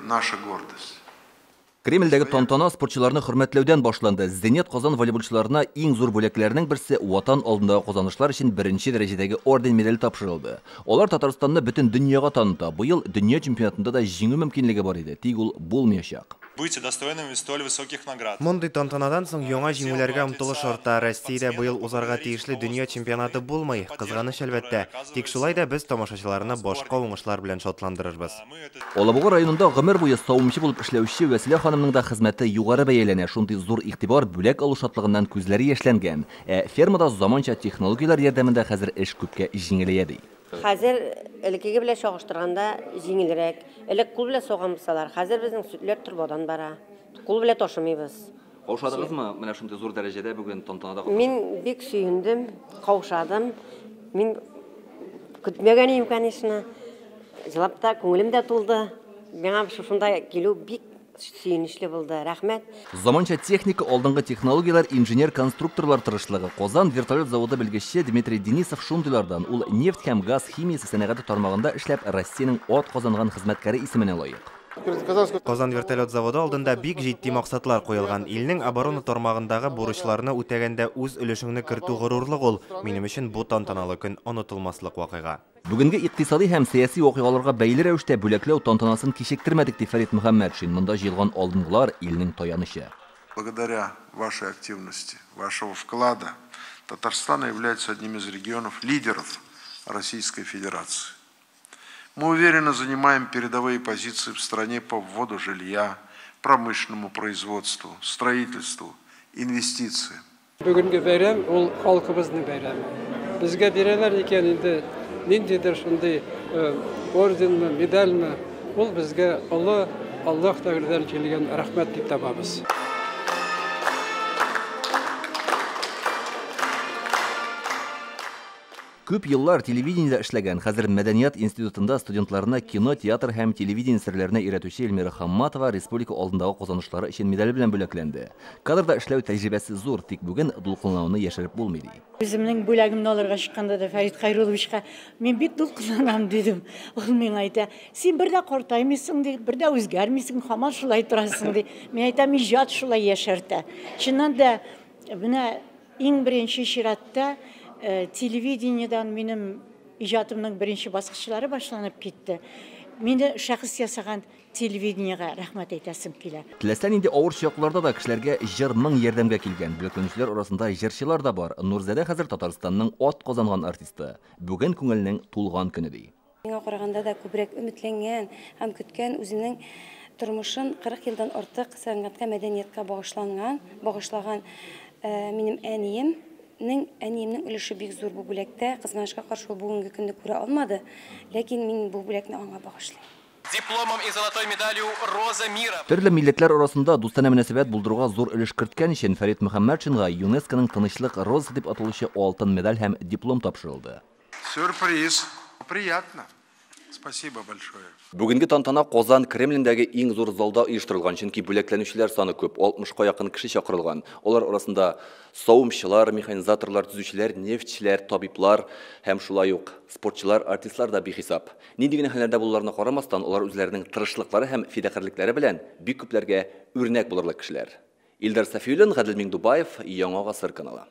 наша гордость. Кремльдәге тантана спортчыларны хөрмәтләүдән башланды. Зенит Казан волейболчыларына иң зур бүләкләрнең берсе Ватан алдындагы казанышлар өчен беренче дәрәҗәдәге орден-медаль тапшырылды. Алар Татарстанны бөтен дөньяга таныта. Быел дөнья чемпионатында да җиңү мөмкинлеге бар иде, тик ул булмаячак. Будете достойными столь высоких наград. Мондый тантанадан соң яңа җиңүләргә омтылыш арта. Россиядә быел узарга тиешле дөнья чемпионаты булмый. Кызганыч, әлбәттә. Тик шулай да без тамашачыларны башка уңышлар белән шатландырырбыз. Алабуга районында гомер буе савымчы булып эшләүче Вәсилә ханымның да хезмәте югары бәяләнә. Шундый зур игътибар, бүләк алу шатлыгыннан күзләре яшьләнгән. Ә фермада заманча технологияләр ярдәмендә хәзер эш күпкә җиңеләя, ди. Хәзер элеккеге белән чагыштырганда җиңелрәк. Элек кул белән сауган булсалар, хәзер безнең сөтләр торбадан бара. Кул белән ташымыйбыз. Каушадыгызмы менә шундый зур дәрәҗәдә бүген тантанада катнашып? Мин бик сөендем, каушадым. Мин көтмәгән идем, конечно. Җылап та, күңелем дә тулды. Миңа шушында килү бик сөенечле булды. Рәхмәт. Заманча техника, алдынгы технологияләр, инженер-конструкторлар тырышлыгы. Казан вертолет заводы белгече Дмитрий Денисов шундыйлардан. Ул нефть һәм газ химиясе сәнәгате тармагында эшләп, Россиянең ат казанган хезмәткәре исеменә лаек. Казан вертолет заводы алдында бик җитди максатлар куелган. Илнең оборона тармагындагы бурычларны үтәгәндә үз өлешеңне кертү горурлык ул. Минем өчен бу тантаналы көн онытылмаслык вакыйга. Бүгенге икътисади һәм сәяси вакыйгаларга бәйле рәвештә бүләкләү тантанасын кичектермәдек, ди Фәрит Мөхәммәтшин. Монда җыелган алдынгылар илнең таянычы. Благодаря вашей активности, вашего вклада, Татарстан является одним из регионов лидеров Российской Федерации. Мы уверенно занимаем передовые позиции в стране по вводу жилья, промышленному производству, строительству, инвестициям. Бүгенге бәйрәм ул халкыбызның бәйрәме. Безгә бирәләр икән инде ниндидер шундый орденмы, медальмы, ул безгә олы Аллаһ Тәгаләдән килгән рәхмәт дип табабыз. Күп еллар телевидениедә эшләгән, хәзер Мәдәният институтында студентларны кино, театр һәм телевидение серләренә өйрәтүче Эльмира Хамматова республика алдындагы казанышлары өчен медаль белән бүләкләнде. Кадрда эшләү тәҗрибәсе зур, тик бүген дулкынлануны яшереп булмый, ди. Үземнең бүләгемне алырга чыкканда да Фәрит Хәйрулловичка мин бик дулкынланам дидем. Ул миңа әйтә, син бер дә картаймыйсың, ди, бер дә үзгәрмисең, һаман шулай торасың, ди. Мин әйтәм, иҗат шулай яшәртә. Чыннан да, менә иң беренче чиратта телевидениедән минем иҗатымның беренче баскычлары башланып китте. Мине шәхес ясаган телевидениегә рәхмәт әйтәсем килә. Теләсә нинди авыр чакларда да кешеләргә җыр моң ярдәмгә килгән. Бүләкләнүчеләр арасында җырчылар да бар. Нурзадә хәзер Татарстанның ат казанган артисты. Бүген күңелнең тулган көне, ди. Миңа караганда да күбрәк өметләнгән һәм көткән үзенең тормышын 40 елдан артык сәнгатькә, мәдәнияткә багышлаган минем әниемнең өлеше бик зур бу бүләктә. Кызганычка каршы ул бүгенге көнне күрә алмады, ләкин мин бу бүләкне аңа багышлыйм. Дипломом и золотой медалью Роза мира. Төрле милләтләр арасында дустанә мөнәсәбәт булдыруга зур өлеш керткән өчен Фәрит Мөхәммәтшинга ЮНЕСКОның Тынычлык розасы дип аталучы алтын медаль һәм диплом тапшырылды. Сюрприз. Приятно. Спасибо большое. Бүгенге тантана Казан Кремлендәге иң зур залда оештырылган, чөнки бүләкләнүчеләр саны күп, 60-ка якын кеше чакырылган. Алар арасында савымчылар, механизаторлар, төзүчеләр, нефтьчеләр, табиблар һәм шулай ук спортчылар, артистлар да бихисап. Нинди генә һөнәрдә булуларына карамастан, алар үзләренең тырышлыклары һәм фидакарьлекләре белән бик күпләргә үрнәк булырлык кешеләр. Илдар Сафиуллин, Гадел Миңдубаев, Яңа Гасыр каналы.